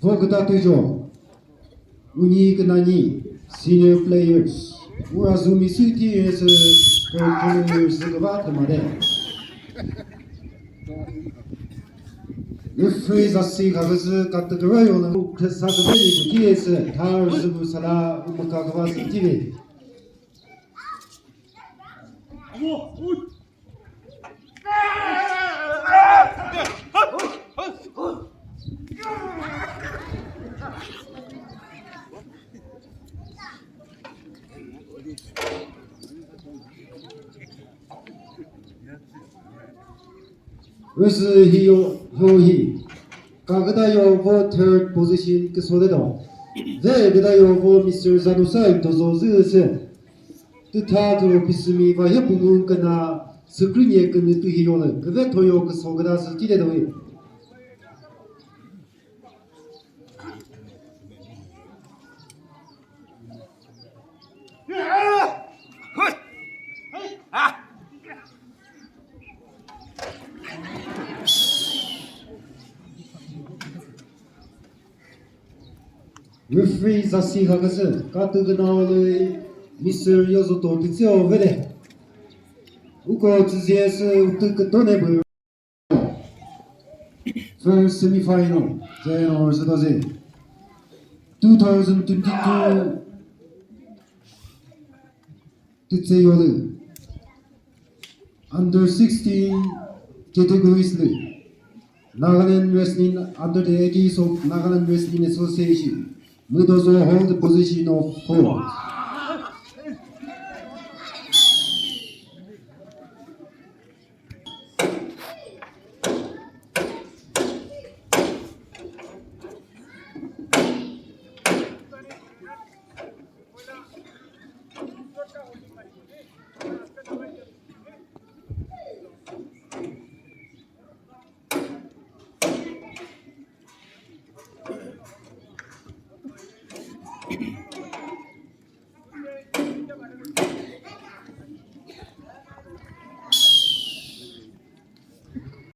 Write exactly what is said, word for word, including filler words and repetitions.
Vo küta tüjo. Uni künani senior players. Ura zumi süti yesü performers küba thümade. Referee zasi kagüzü kategori yolu kesa kübeli kuti yesü thar zübu sala umaka küba süti ve. Rüsü hiyo, hiyo hi. Ka küta yo vo third position küsode do. Ve küta yo vo Mister Zanusa Dozo züse. Tütha tü pisümi va he pungu küna screen ye künü tü hi yolü. Küve thoyo küso küta sü tide do hi. Referee zasi khaküsü katü künao lü Mister Yozoto Titseo vede. Uko tsüziesü utü kütone bü. First semifinal, J N R Setazi. Two thousand twenty-two Titseyolü. Under sixteen categories lü. Nagaland Wrestling under the aegis of Nagaland Wrestling Association. Müdozo hold the position of fourth.